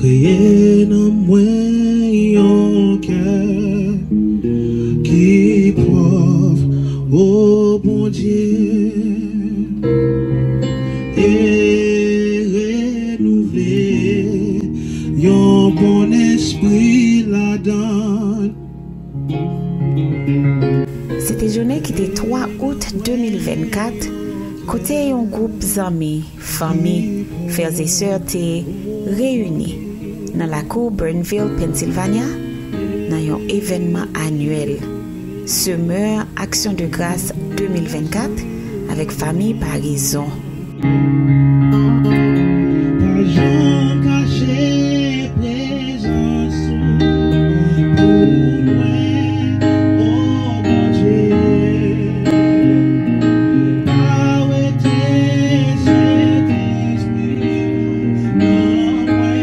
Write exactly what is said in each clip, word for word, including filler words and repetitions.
Kreye nan mwen yon kè ki pwòp, o Bondye, e renouvle yon bon espri ladan. Se te jounen ki te twa out de mil vennkat, kote yon gwoup zanmi, fanmi, frères et sœurs te reyini nan lakou Bernville, Pennsylvania, nan yon evènman anyèl, Summer Action de Grâce de mil vennkat, avèk fanmi Parizon. Pa janm kache prezans ou pou mwen, o Bondye. Pa wete Sentespri w nan mwen.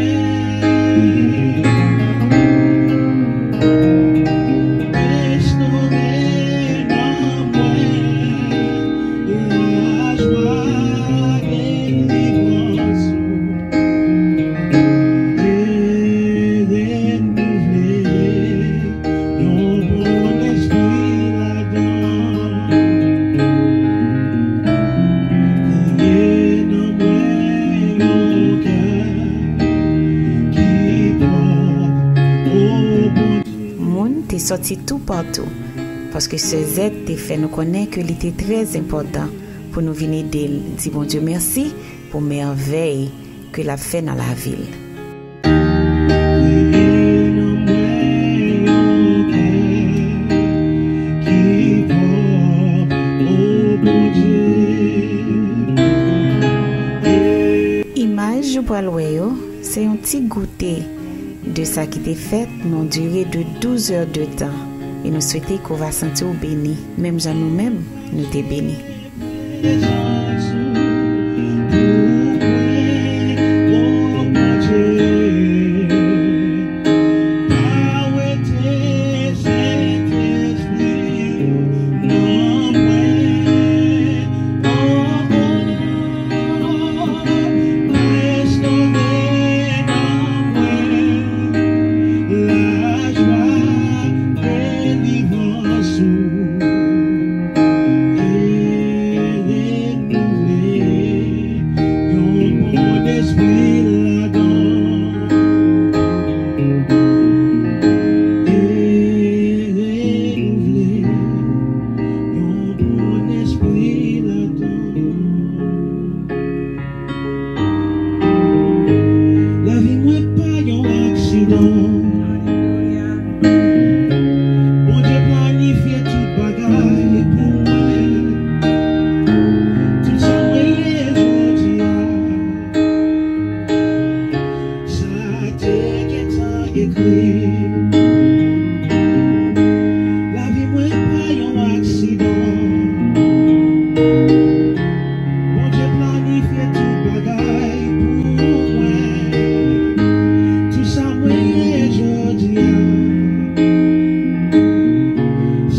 Restore nan mwen lajwa delivrans ou e renouvle yon bon espri ladan. Kreye nan mwen yon kè ki pwòp, o Bondye. Moun te sòti toupatou, paske sè Zèt te fè nou konnen ke li te trè enpòtan pou nou vin ede l di Bondye mèsi pou mèvèy ke l ap fè nan lavi l. Kreye nan mwen yon kè ki pwòp, o Bondye. Imaj ou pral wè yo, se yon ti goute de sa ki te fèt nan yon dire de douz è de tan. E nou swete ke w va santi w beni, menm jan nou menm, nou te beni. Lavi mwen pa yon aksidan. Bondye planifye tout bagay pou mwen. Tout sa mwen ye jodi a, sa te gentan ekri. Lavi mwen pa yon aksidan. Bondye planifye tout bagay pou mwen. Tout sa mwen ye jodi a,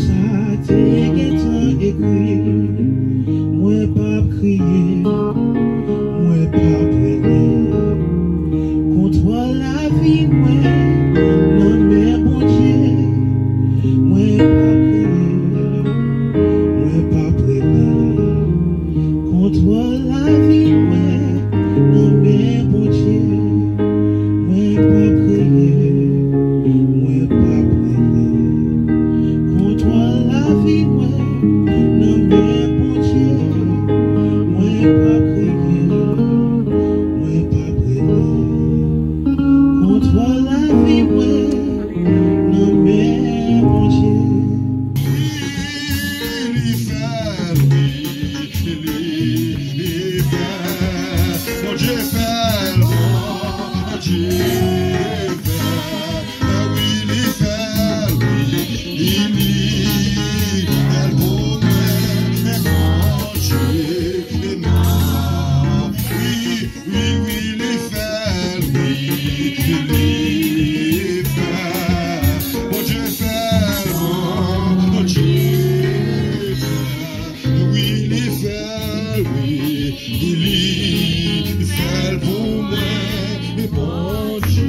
sa te gentan ekri. Mwen p ap kriye, mwen p ap rele. Kontwòl lavi mwen nan men Bondye. Mwen p ap kriye, mwen p ap rele. Kontwòl lavi mwen nan men Bondye. Mwen p ap kriye, mwen p ap rele. Kontwòl lavi mwen nan men Bondye. Mwen p ap kriye, mwen p ap rele. Kontwòl lavi mwen nan men Bondye. Li fè, li, li, li fè. Bondye fè, Bondye fè. Wi, li fè, wi, li, li fè l pou mwen. Bondye fè, wi, wi, wi, li fè, wi, li fè. Bondye fè, Bondye fè, wi, li fè, wi, li fè l pou mwen. Bondye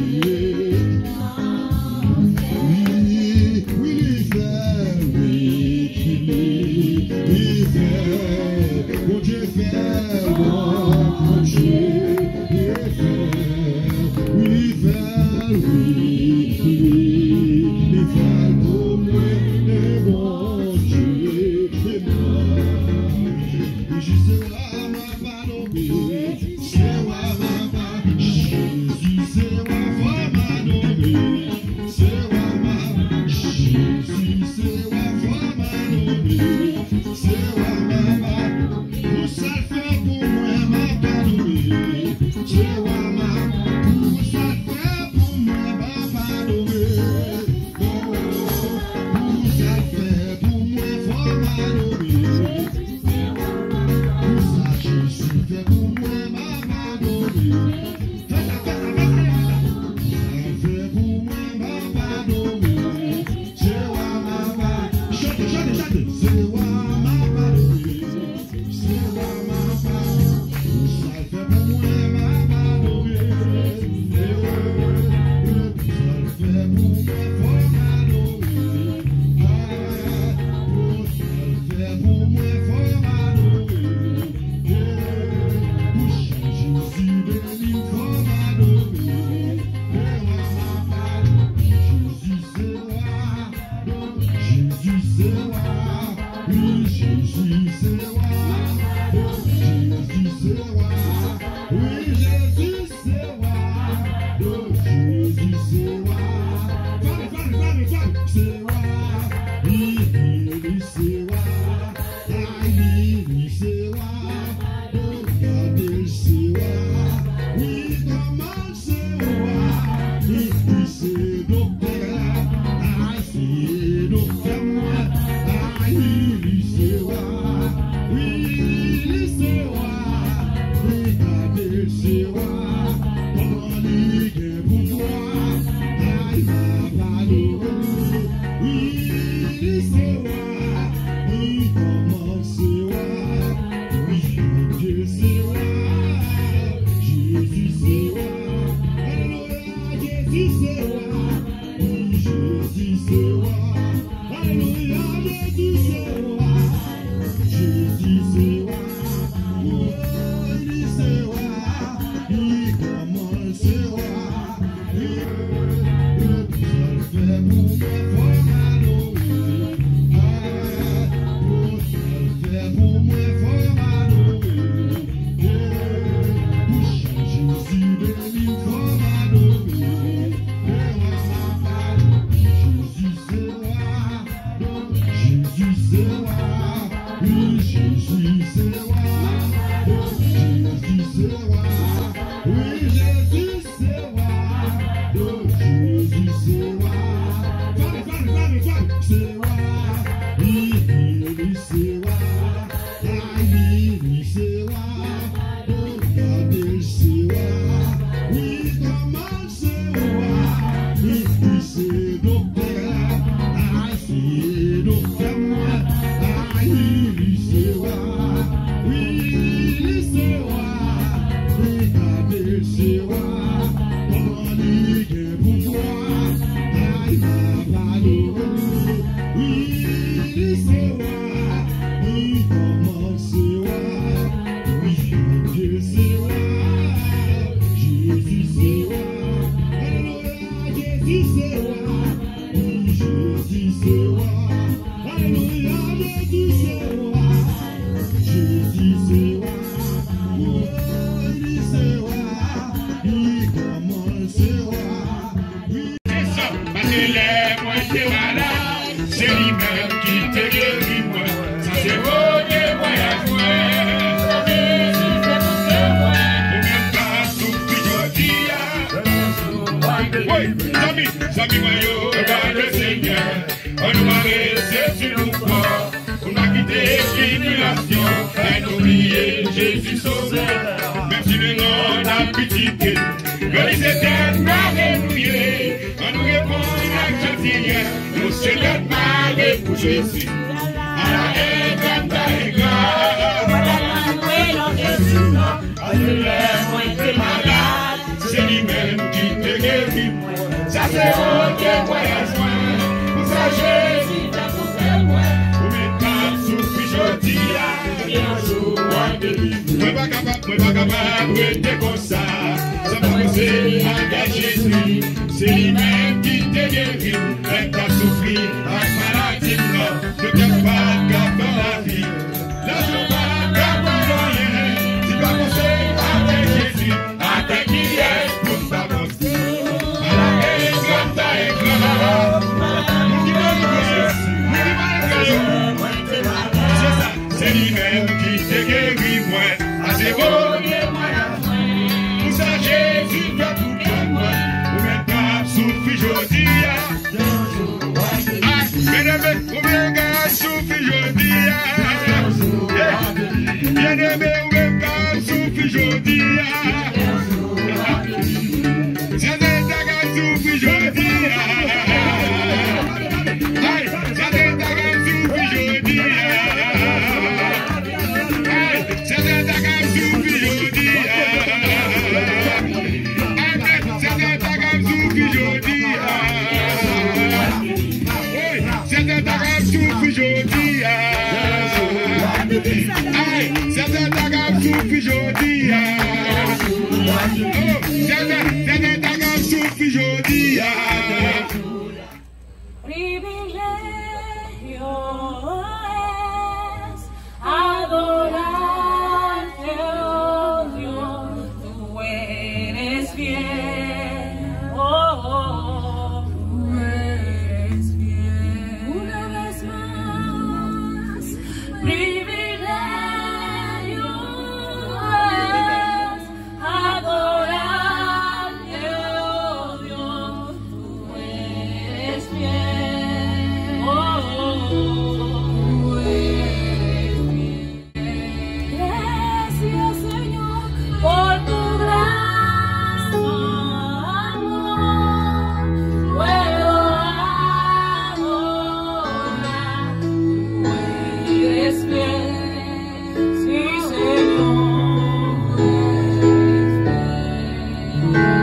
Fè sa, fè sa, fè sa, fè sa. Sa l fè pou mwen, m ap adore. Se wa m ap a-, chante, chante, chante. Se wa m ap adore. Se wa m ap adore. Sa l fè pou mwen, m ap adore. Sa l fè pou mwen, fò m adore. Ah, oh, sa l fè pou mwen, fò m adore. Pou chan Jezi beni m, fò m adore. Jezi se wa, Jezi se wa, wi, Jezi se wa, Jezi se wa, wi, Jezi se wa, Jezi se wa. Fale, fale, fale, fale. Se wa, wi, wi, li se wa. Ay, li, li se wa. Gade l se wa. Wi, kòman l se wa. Li, li se doktè. Ay, se doktè mwen. Ay, li, li se wa. Wi, li se wa. Wi, gade l se wa. Kòman li gen pouvwa. Ay, m ap adore l. Wi, li se wa. Wi, kòman se wa. Wi, Bondye se wa. Jezi se wa. Alelouya, Jezi se wa. Wi, Jezi se wa. Alelouya, Jezi se wa. Jezi se wa. Wi, li se wa. Wi, kòman se wa. Sa l fè pou mwen, fò m adore. Ah, oh, sa l fè pou mwen, fò m adore. Pou chan Jezi beni m, fò m adore. Jezi se wa. Jezi se wa, wi, Jezi se wa, Jezi se wa, wi, Jezi se wa, Jezi se wa. Fale, fale, fale, fale. Se wa, wi, wi, li se wa, ay, li, li se wa, gade l se wa, wi, kòman se wa, li, li se doktè, ay, se doktè mwen, ay, li se wa, wi, li se wa, wi, gade l se wa, kòman li gen pouvwa, ay, m ap adore l, wi, li se wa, wi, kòman se wa, wi, Bondye se wa, Jezi se wa, alelouya, Jezi se wa, wi, Jezi se wa, alelouya, Jezi se wa, Jezi se wa, wi, li se wa, wi, kòman se wa, wi. Se sa, paske lè mwen te malad, se li menm ki te geri mwen. Sa se premye vwayaj mwen. Ou menm k ap soufri jodi a. Wi, zanmi, zanmi mwen yo, gade Senyè. Ann nou mare senti nou fò. Pou n pa kite tribilasyon fè nou bliye Jezi Sovè. Menm si lemonn ap kritike, glorifye tèt nou, alelouye. Ann nou reponn ak jantiyès, nou se tèt mare pou Jezi. Ala engra m ta engra. Ala mwen lòt Jezi non. Paske lè mwen te malad, se li menm ki te geri mwen. Sa se premye vwayaj mwen. Pou sa Jezi fè pou kè mwen. Ou menm k ap soufri jodi a, yon jou w ap delivre. Mwen pa kapab, mwen pa kapab rete konsa. Sa pa panse avèk Jezi. Se li menm ki te geri m. Lè m t ap soufri ak maladi m nan, doktè pa t ka ban lavi. Lajan pa ka ban anyen, si pa panse avèk Jezi, avèk kiyès pou m ta panse? Ala engra m ta engra. Moun ki pa engra yo, moun ki pa engra yo. Se sa, se li menm ki te geri mwen. Ase voye mwen. Pou sa Jezi fè pou kè mwen. Ou menm k ap soufri jodi a. A, Jodi a. Oh, Sèzèt, Sèzèt ta ka soufri jodi a. Privilegio es adorarte, oh Dios, tú eres fiel. Oh, tú eres fiel. Una vez más, privilegio es adorarte, oh Dios, tú eres fiel. Oh, tú eres fiel. Gracias, Señor, por tu gran amor. Puedo adorar, tú eres fiel. Sí, Señor.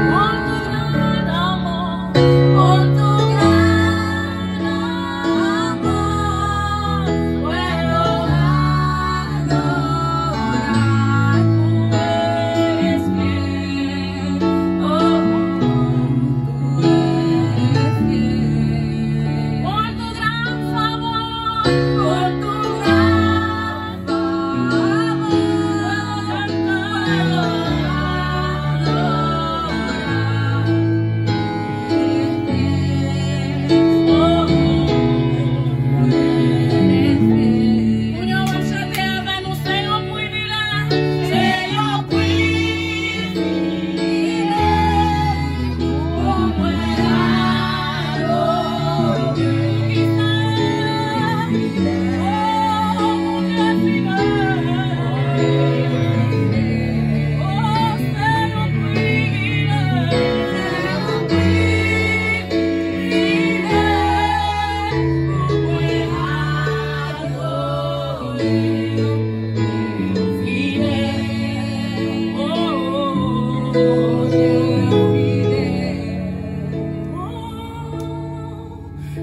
Por tu gran amor, por tu gran amor, puedo adorar, tú eres fiel. Oh, tú eres fiel. Por tu gran favor, por tu gran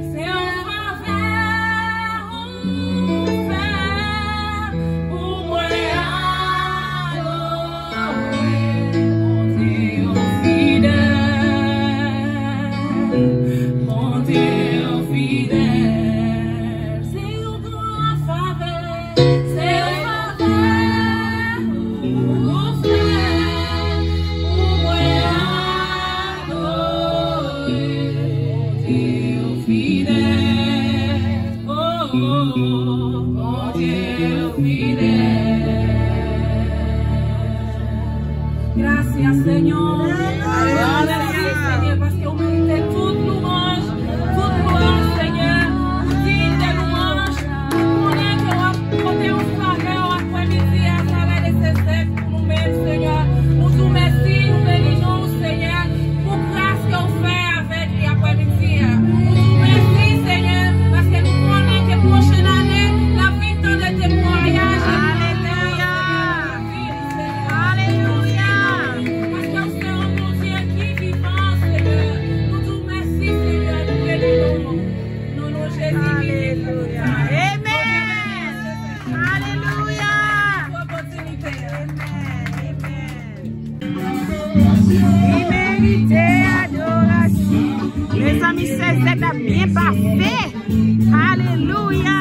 Se yon favè ou fè pou mwen adore Bondye fidèl, Bondye fidèl. Se yon gran favè, se yon favè ou fè pou mwen adore Bondye fidèl. Oh, oh, Bondye fidèl. Gracias, Señor. Gracias, Señor, paske ou merite tout louanj, tout glwa, Señor. Ou digne de louanj. Nou konnen ke w ap pote yon favè aprèmidi a, travay de se zèv pou nou menm, Señor. Nou di w mèsi, nou beni non w, Señor, pou gras ke w fè avèk li aprèmidi a. Nou di w mèsi, Senyè, paske nou konnen ke pwochen ane, n ap vin tande temwayaj. Alelouya. Alelouya. Paske w se yon Bondye ki vivan, Senyè. Nou di w mèsi, Senyè, nou beni non w. Non, non, Jezi ki vivan. Alelouya. Amèn. Alelouya. Pou opòtinite a. Amèn. Amèn. Li merite adorasyon. Mezanmi, se zèt ap byen pase. Alelouya.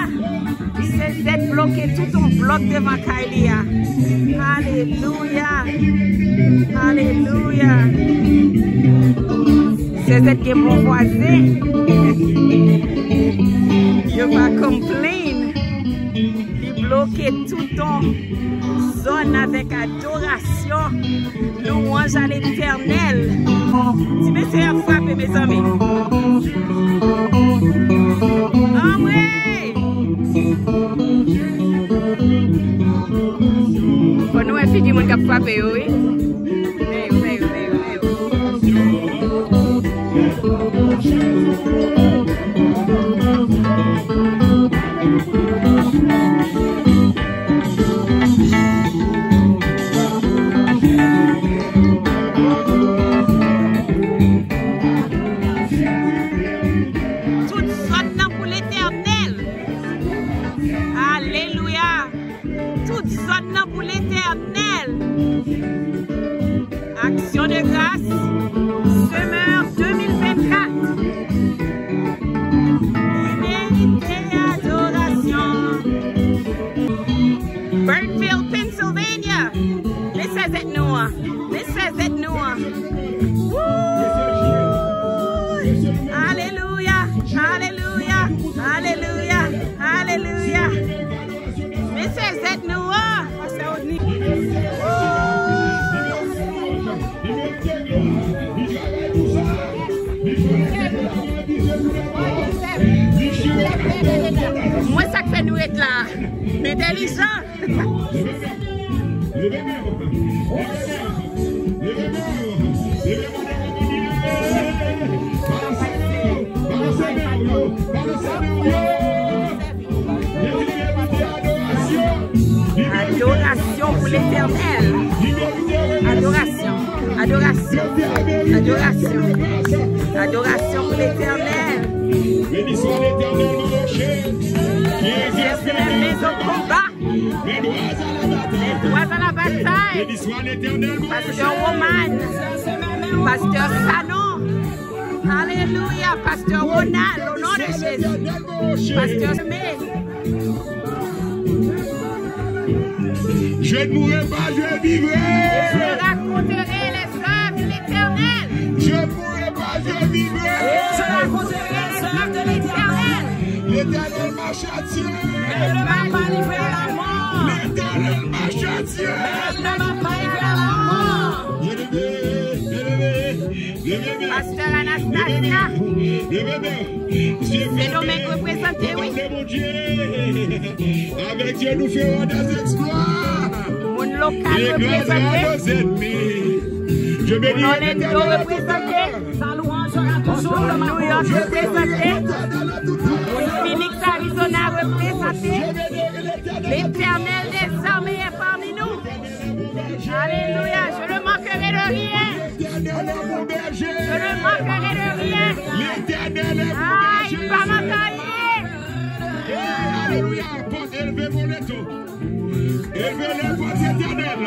Se zèt bloke tout yon blòk devan kay li a. Alelouya. Alelouya. Se zèt gen bon vwazen. Yo pa complain. Li bloke tout yon zòn avèk adorasyon, louanj a Letènèl. Ti mesye ap frape, mezanmi. Anmwe! Fò nou wè figi moun k ap frape yo, wi. Tout zòn nan pou Letènèl. Alelouya. Tout zòn nan pou Letènèl. Aksyon de gras, Summer de mil vennkat. Imerite adorasyon. Burnsville, Pennsylvania. Men sè zèt nou an. Men sè zèt nou an. Woo! Alelouya! Alelouya! Alelouya! Alelouya! Men sè zèt nou an. Pastè Rodney. Woo! Mwen sa k fè nou ret la. M entèlijan. Adorasyon pou Letènèl. Adorasyon. Adorasyon. Adorasyon. Adorasyon pou Letènèl. Beni swa Letènèl, mon rocher. Qui exerce les mains au combat. Mes doigts à la bataille. Mes doigts à la bataille. Beni swa Letènèl, mon rocher. Pastè Roman. Pastè Sanon. Alelouya. Pastè Ronald, au nom de Jésus. Pastè Semé. Je ne mourrai pas, je vivrai. Je raconterai les œuvres de l'Éternel. Je ne mourrai pas, je vivrai. Je raconterai les œuvres de l'Éternel. L'Éternel m'a châtié. L'Éternel m'a pas livré à la mort. L'Éternel m'a châtié. L'Éternel m'a pas livré à la mort. Bien-aimé, bien-aimé. Pastè Anastasia. Sendomeng reprezante, wi. Avec Dieu, nous ferons des exploits. Moun lokal reprezante. Moun Orlando reprezante. Moun New York reprezante. Moun Phoenix, Arizona reprezante. L'Éternel des armées est parmi nous. Alelouya, je ne manquerai de rien. Je ne manquerai de rien. Ay, pa manke anyen. Alelouya, pòt elve pou leto. Elve lè pòt etènèl.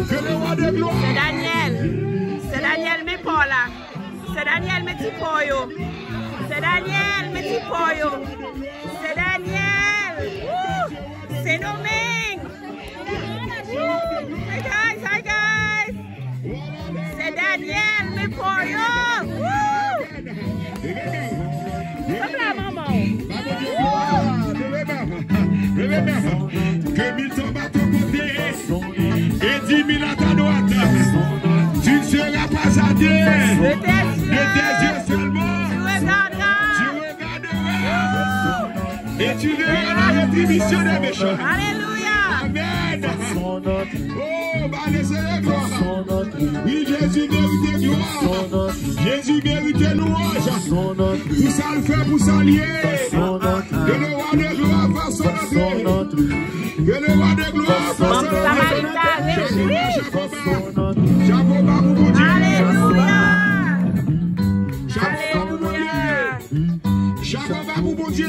Que le roi de gloire. Sè Daniel. Sè Daniel, men pa w la. Sè Daniel, men ti pa w yo. Sè Daniel, men ti pa w yo. Sè Daniel. Woo! Sendomeng. Woo! Hi guys, hi guys. Sè Daniel, men pa w yo. Woo! Sanble a manman w. Woo! Leve men. Leve men. Que mille tombent à ton côté et dix mille à ta droite. Tu ne seras pas atteint. De tes yeux seulement. Tu regarderas. Tu regarderas. Et tu verras la rétribution des méchants. Alelouya. Amen. Oh, ba le Seigneur gloire. Oui, Jésus mérite gloire. Jésus mérite louange. Pou sa l fè, pou sa l ye. Que le roi de gloire fasse son entrée. Que le roi de gloire fasse son entrée. Manm Samarita rejwi. Chapo ba, chapo ba pou Bondye. Alelouya. Chapo ba pou Bondye.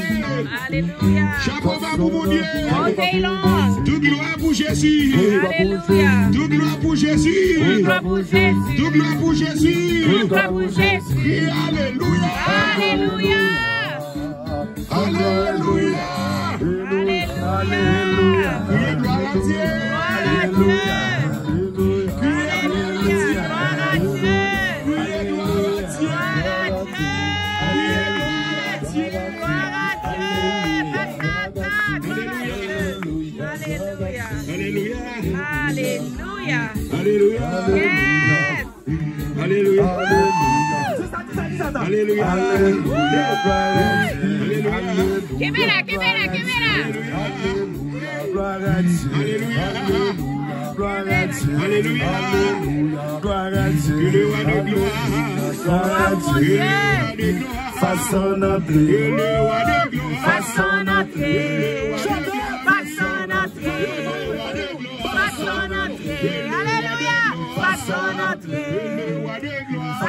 Alelouya. Chapo ba pou Bondye. Chapo ba pou Bondye. All day long. Tout glwa pou Jezi. Alelouya. Tout glwa pou Jezi. Tout glwa pou Jezi. Tout glwa pou Jezi. Tout glwa pou Jezi. Kriye alelouya. Alelouya. Alelouya. Alelouya. Kriye glwa a Dye. Glwa a Dye. Kriye alelouya. Glwa a Dye. Kriye glwa a Dye. Glwa a Dye. Glwa a Dye. Glwa a Dye. Papa, glwa a Dye. Alelouya. Alelouya. Alelouya. Alelouya. Yes. Alelouya. Alelouya. Alelouya. Kenbe la, kenbe la, kenbe la. Alelouya. Alelouya. Alelouya. Que le roi de gloire. Gloire au Dieu. Fasse son entrée. Que le roi de gloire. Fasse son entrée. Fasse son entrée. Fasse son entrée. Alelouya. Fasse son entrée.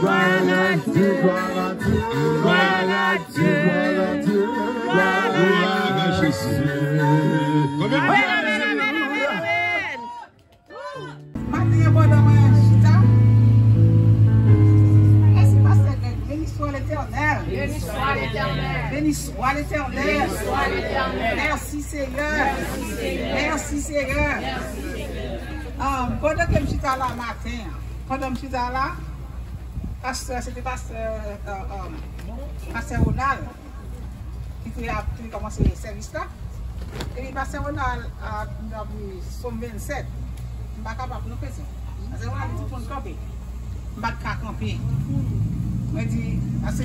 Gloire à Dieu, gloire à Dieu, gloire à Dieu, gloire à Dieu, gloire à Jésus. Konbyen moun ki renmen Seyè a? Maten an, pandan mwen chita, mèsi, pastè Greg. Béni soit l'Éternel. Béni soit l'Éternel. Béni soit l'Éternel. Béni soit l'Éternel. Merci, Seigneur. Merci, Seigneur. Merci, Seigneur. Ah, pandan ke m chita la maten an, pandan m chita la, pastè, se te pastè, euh, euh, pastè Ronald ki te ap, ki te kòmanse sèvis la. Epi pastè Ronald ap, ap li Sòm vennsèt. M pa kapab non, kretyen. Pastè Ronald di tout moun kanpe. M pa t ka kanpe. Mwen di, pase,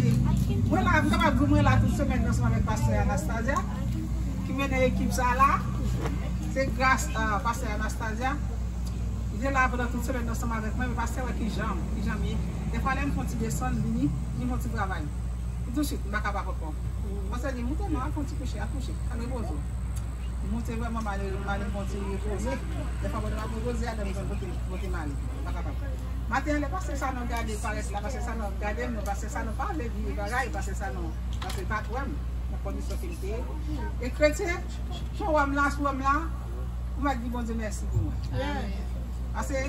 mwen la, m kapab di mwen la tout semèn nan ansanm avèk pastè Anastasia, ki mennen ekip sa la. Se gras a pastè Anastasia. Li te la pandan tout semèn nan ansanm avèk mwen, men pastè wè kijan, kijan m ye. Defwa lè m fè yon ti desann, vini, li fè yon ti travay. Tousuit, m pa kapab ankò. Pastè di, "Moute non, al fè yon ti kouche, al kouche, al repoze w." M moute vrèman, m ale, m ale fè yon ti repoze. Defwa pandan m ap repoze a, lè m jwenn kote, kote m ale. M pa kapab. Maten an, lè pastè Sanon gade parèt la, pastè Sanon ap gade m, non, pastè Sanon pa vle di bagay, pastè Sanon, pastè pa kwè m, nan kondisyon ke m te ye. E kretyen, sou wè m la, sou wè m la, ou mèt di Bondye mèsi pou mwen. Pase,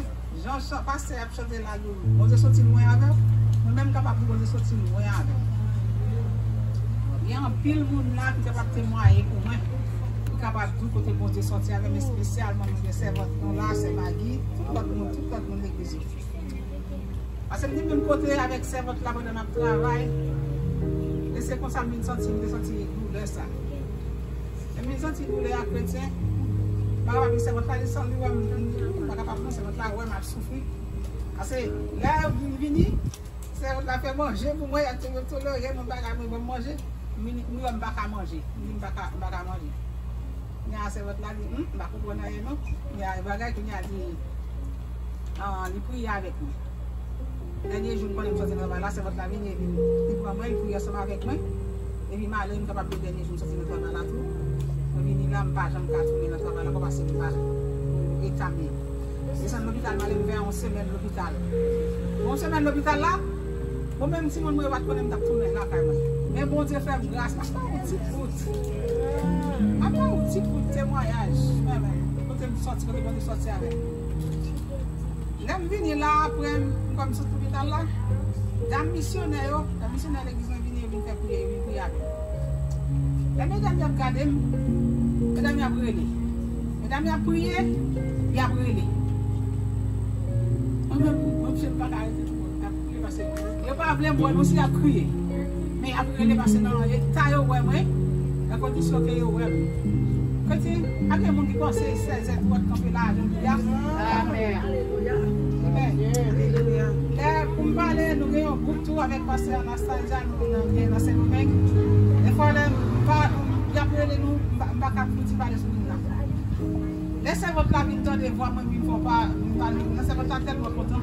jan chan-, pastè ap chante la, yo, Bondye soti lwen avè w, mwen menm kapab di Bondye soti lwen avè w. Gen anpil moun la ki kapab temwaye pou mwen, ki kapab di w kote Bondye soti avè m, espesyalman mwen gen sèvant nou la, sè Magi, tout lòt moun, tout lòt moun legliz yo. Pase m te menm kote avèk sèvant la pandan n ap travay. E se konsa m vin santi, m te santi doulè sa. E m vin santi doulè a, kretyen. M pa kapab di sèvant la desann, li wè m, m pa kapab non, sèvant la wè m ap soufri. Pase lè m vini, sèvant la fè manje pou mwen, y ap tolere mwen, bagay mwen, ban m manje. M vini, m wè m pa ka manje. M di m pa ka, m pa ka manje. Kounye a sèvant la di, "Hum, m pa konprann anyen non." Kounye a bagay, kounye a di, ah, li priye avèk mwen. Dènye jou m konnen m sòti nan travay la, sèvant la vini, epi li pran mwen, li priye ansanm avèk mwen. Epi m ale, m kapab di dènye jou m sòti nan travay la tou. Mwen vini la, m pa janm ka tounen nan travay la ankò paske m pa eta m ye. Desann lopital, m ale m fè yon semèn lopital. Yon semèn lopital la, bon, menm timoun mwen yo pa t konnen m t ap tounen lakay mwen. Men Bondye fè m gras, m ap ba yon ti bout. M ap ba yon ti bout temwayaj, mwen menm, kote m sòti, kote Bondye sòti avè m. Lè m vini la, apre m, m kòm sot lopital la, dam misyonè yo, dam misyonè legliz mwen vini, yo vin fè priyè, yo vin priye avè m. Lè medam yo ap gade m, medam yo ap rele. Medam yo ap priye, y ap rele. Mwen menm, mwen, m pa ka rete tou, mwen ap priye paske yo pa vle m wè, mwen si y ap kriye. Men y ap rele paske nan eta yo wè mwen, nan kondisyon ke yo wè m. Kretyen, pa gen moun ki panse sèzè twòt kanpe la jodi a. Amèn. Amèn. Lè pou m pale, nou gen yon gwoup tou avèk pastè Anastasia, nou nan, gen nan Sendomeng. Defwa lè m pa, y ap rele nou, m pa, m pa ka fouti pale sou moun nan. Lè sèvant la vin tande vwa mwen, vin fè pa, vin pale, nan sèvant la tèlman kontan.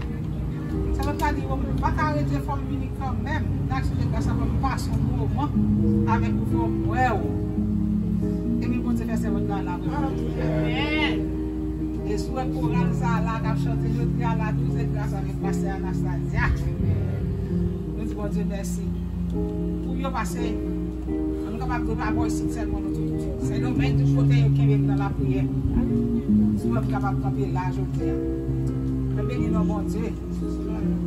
Sèvant la di, "Bon, m pa ka rete, fò m vini kanmenm. Nan aksyon de gras la, fò m pase yon moman avèk ou, fò m wè w." Epi Bondye fè sèvant la la. Amèn. E si w wè koral sa a la k ap chante jodi a la, tou se gras avèk pastè Anastasia. Nou di Bondye mèsi. Pou yo pase, nou kapab di pa bò isit sèlman, nou tout. Sendomeng, tout kote yo kenbe m nan lapriyè. Si w wè m kapab kanpe la jodi a. Mwen beni non Bondye.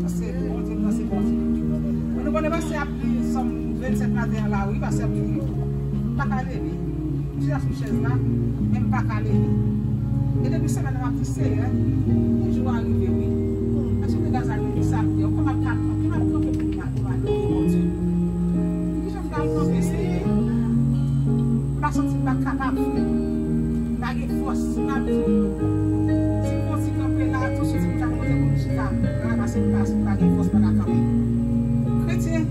Paske Bondye m nan se Bondye. Mwen nou konnen pastè ap li Sòm vennsèt maten an la, wi, pastè ap li, wi. M pa ka leve. M chita sou chèz la, men m pa ka leve. E depi semèn nan m ap di, Seyè, ki jou a rive, wi. Èske te gaz a rive samdi an? Kòman m ap, kòman m ap kanpe pou m, pou m adore Bondye? Pou ki jan m pral kanpe, Seyè? M pa santi m pa kapab. M pa gen fòs. M ap di, si m konn ti kanpe la, tousuit, si m ta monte pou m chita, m pa, m pa gen fòs, m pa ka kanpe. Kretyen,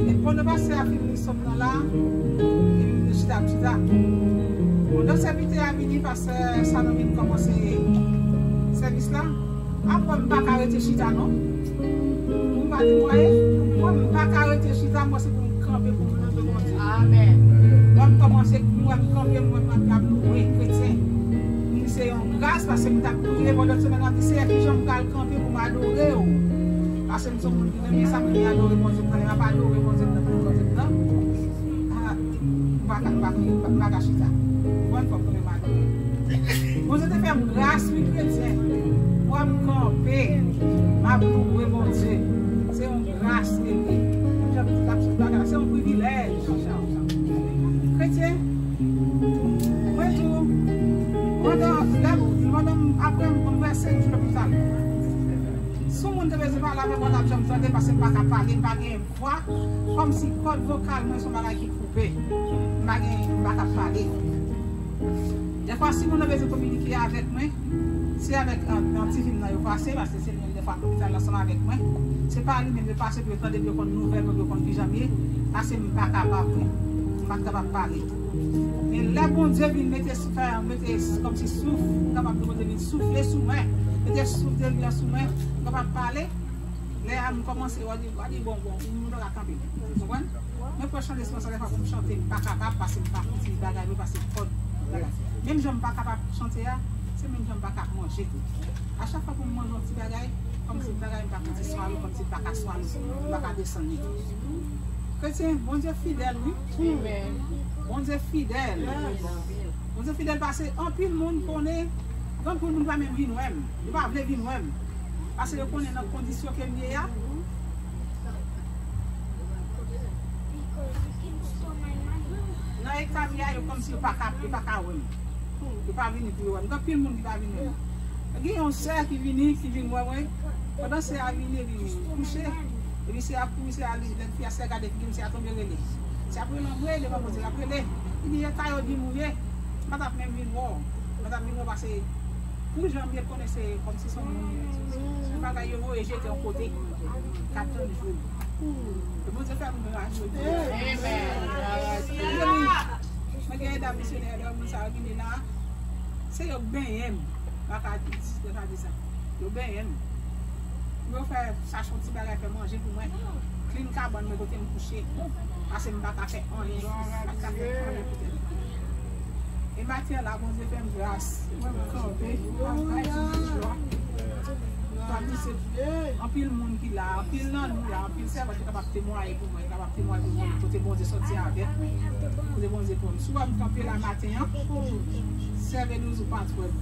e pandan pastè a fin li Sòm nan la, epi m te chita, m chita. Pandan sèvitè a vini, pastè Sanon vin kòmanse sèvis la. Apre m pa ka rete chita non. Ou pa temwaye? Mwen m pa ka rete chita, mwen se pou m kanpe, pou m louwe Bondye. Amèn. Mwen m kòmanse, mwen m kanpe, mwen m ap louwe kretyen. M di se yon gras, paske m t ap priye pandan semèn nan, di, Seyè, kijan m pral kanpe pou m adore w? Paske m se yon moun ki renmen sa, m renmen adore Bondye m nan, lè m ap adore Bondye m nan, Bondye m nan. Ah, m pa ka, m pa ka, m pa ka chita. Mwen fò m kanpe m adore. Bondye te fè m gras, wi, kretyen. Mwen m kanpe, m ap louwe Bondye. Se yon gras li ye. Jan m di l ap sot bagay la, se yon privilèj. Kretyen, mwen tou, pandan, lè, pandan m, apre m, m fè senk jou lopital. Si yon moun te bezwen pale avè mwen, l ap janm tande, paske m pa ka pale, m pa gen vwa, kòmsi kòd vokal mwen se yon bagay ki koupe. M pa gen, m pa ka pale. Dèfwa, si moun nan bezwen kominike avèk mwen, se avèk, an, an ti fi m nan yo pase, paske se li menm dèfwa lopital ansanm avèk mwen. Se pa li menm yo pase pou yo tande, pou yo konn nouvèl mwen, pou yo konn kijan m ye, paske m pa kapab, wi. M pa t kapab pale. Men lè Bondye vin mete, fè, mete kòmsi souf, m kapab di Bondye vin soufle sou mwen, mete souf de li an sou mwen, m kapab pale. Lè a m kòmanse, w a di, w a di, bon, bon, m pa ka kanpe. Ou konprann? Mwen pran chan de silans sa, dèfwa pou m chante, m pa kapab, paske m pa fouti bagay, mwen pase kòd bagay. Menm jan m pa kapab chante a, se menm jan m pa ka manje tou. A chak fwa pou m manje yon ti bagay, kòmsi bagay m pa fouti swalo, kòmsi m pa ka swalo, m pa ka desann li. Kretyen, Bondye fidèl, wi. Amèn. Bondye fidèl. Bondye fidèl, paske anpil moun konnen, gen anpil moun pa menm vin wè m. Yo pa vle vin wè m. Paske yo konnen nan kondisyon ke m ye a. Nan eta m ye a, yo kòmsi yo pa ka, yo pa ka wè m. Yo pa vini pou yo wè m. Gen anpil moun ki pa vin wè m. Gen yon sè ki vini, ki vin wè mwen. Pandan sè a vini, epi li kouche. Epi sè a kouri, sè a li, lè fi a, sè a gade figi m, sè a tonbe rele. Sè a ap rele anmwe, devan Bondye, l ap rele. Li di, eta yo di m ou ye. M pa t ap menm vin wè w. M pa t ap vin wè w paske pou jan m ye konnen se kòmsi se yon moun, se yon bagay yo voye jete yon kote. K ap tann jou. E Bondye fè m gras jodi a. Mezanmi, mwen gen dam misyonè, lè moun sa yo vini la, se yo k benyen m. M pa ka di, yo ka di sa. Yo benyen m. Yo fè chache yon ti bagay, fè manje pou mwen. Klin kabann mwen kote m kouche. Paske m pa ka fè anyen. M pa ka fè anyen pou tèt mwen. E maten an la, Bondye fè m gras. Mwen, m kanpe. M ap bay Bondye glwa. Paske anpil moun ki la, anpil nan nou la, anpil sèvant ki kapab temwaye pou mwen, kapab temwaye pou mwen, kote Bondye soti avèk mwen, kote Bondye pran m. Si w wè m kanpe la maten an, sève nou ou pa t wè m.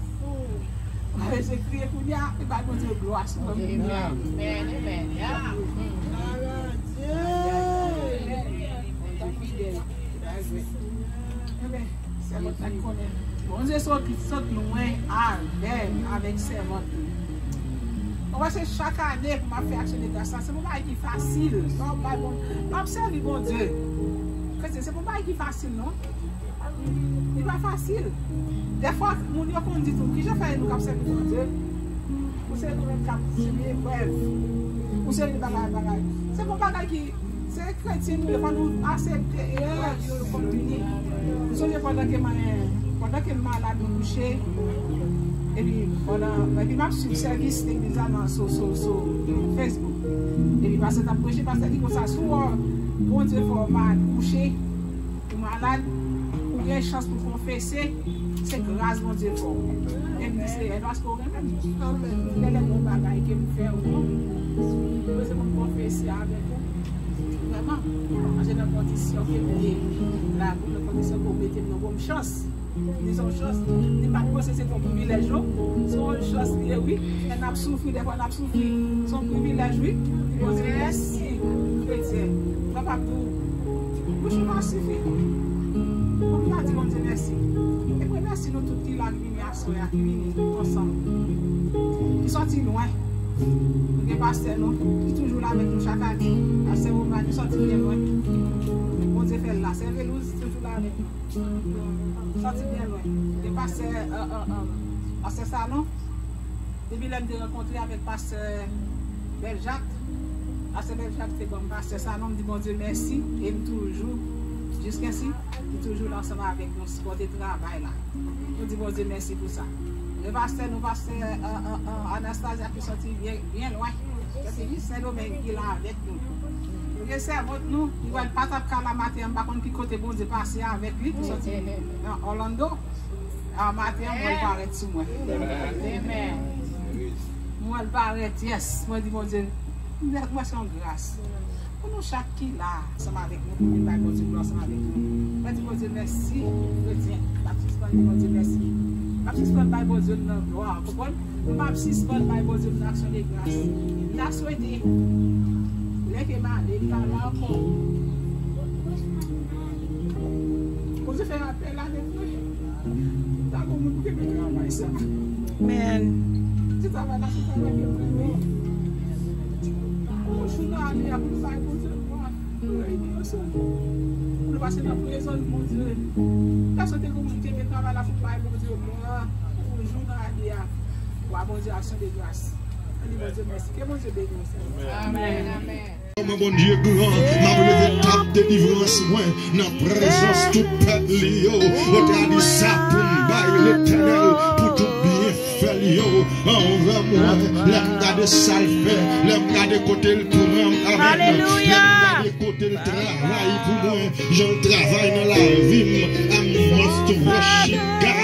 Mwen bezwen kriye kounye a, e bay Bondye glwa si mwen. Amèn, amèn. Bondye fidèl. Amèn. Sèvant la konnen. Bondye sot, sot lwen avè m, avèk sèvant li. Ou wè, se chak ane pou m ap fè aksyon de gras la. Se pou bagay ki fasil. Lè w ap bay Bon-, lè w ap sèvi Bondye. Kretyen, se pou bagay ki fasil, non. Li pa fasil. Dèfwa, moun yo konn di tou, "Kijan fè nou k ap sèvi Bondye? Ou se nou menm k ap sibi eprèv. Ou se nou bagay, bagay." Se pou bagay ki Se kretyen nou ye, fò nou aksepte eprèv yo, yo konn vini. M sonje pandan ke mwen, pandan ke m malad, mwen kouche, Epi pandan, epi m ap swiv sèvis legliz la nan sou, sou, sou Facebook. Epi pastè t ap preche, pastè di konsa, si w wè Bondye fè w malad, kouche, ou malad, ou gen chans pou konfese, se gras Bondye fè w. E m di, Seyè, paske w renmen m. Genlè gen yon bagay ke m fè ou non. Mwen se pou m konfese avèk ou. Vrèman, paske nan kondisyon ke m ye la, nan kondisyon ke w mete m nan, ban m chans. Li se yon chans. Li pa t panse se te yon privilèj non. Se yon chans li ye wi. Lè n ap soufri, dèfwa n ap soufri. Se yon privilèj wi. Li Bondye mèsi. Kretyen. Kapab di w, bouch ou pa sifi. Ou pa di Bondye mèsi. E mwen mèsi nou tout ki la, ki vini aswè a, ki vini ansanm. Ki sòti lwen. Nou gen pastè nou, ki toujou la avèk nou chak ane. Pastè Roman, ki sòti byen lwen. Bondye fè l la. Sè Velouz, toujou la avèk nou. Sòti byen lwen. Gen pastè, euh, euh, euh, pastè Sanon. Depi lè m te rankontre avèk pastè Bèljak, pastè Bèljak te ban m pastè Sanon, m di Bondye mèsi, e m toujou, jiskansken, li toujou la ansanm avèk nou, sipòte travay la. Nou di Bondye mèsi pou sa. Gen pastè nou, pastè, euh, euh, euh, Anastasia ki sòti byen, byen lwen. Sòti jis Sendomeng, ki la avèk nou. Gen sèvant nou, ki wè l pa t ap ka la maten an, m pa konn ki kote Bondye pase avèk li, ki sòti nan Orlando. A, maten an, m wè l parèt sou mwen. Amen. M wè l parèt, yes. Mwen di Bondye, m wè se yon gras. Pou nou chak ki la, ansanm avèk nou, pou vin bay Bondye glwa ansanm avèk nou. Mwen di Bondye mèsi, kretyen. M ap sispann di Bondye mèsi. M ap sispann bay Bondye nan glwa. Konprann? M ap sispann bay Bondye m nan aksyon de gras. M ta swete, lè ke m ale, m pa la ankò. Bondye fè apèl avèk mwen. M ta gon moun pou kenbe travay sa. Amen. Se travay la, se travay ke m renmen. Yon jou nan ane a, pou nou bay Bondye glwa. Nou reyini ansanm. Pou nou pase nan prezans Bondye. Pèsonn te gen moun ki te met travay la pou bay Bondye glwa. Pou jou nan ane a. Pou a Bondye aksyon de gras. Ann di Bondye mèsi. Ke Bondye beni w, sè. Amen. Amen. Kòman Bondye gran, m ap leve tab delivrans mwen nan prezans tout pèp li yo. Ou te a di sa pou m bay Letènèl pou tout byen fè l yo anvè mwen. Lè m gade sa l fè, lè m gade kote l pran m, amèn. Lè m gade kote l travay pou mwen, jan l travay nan lavi m. I must worship God.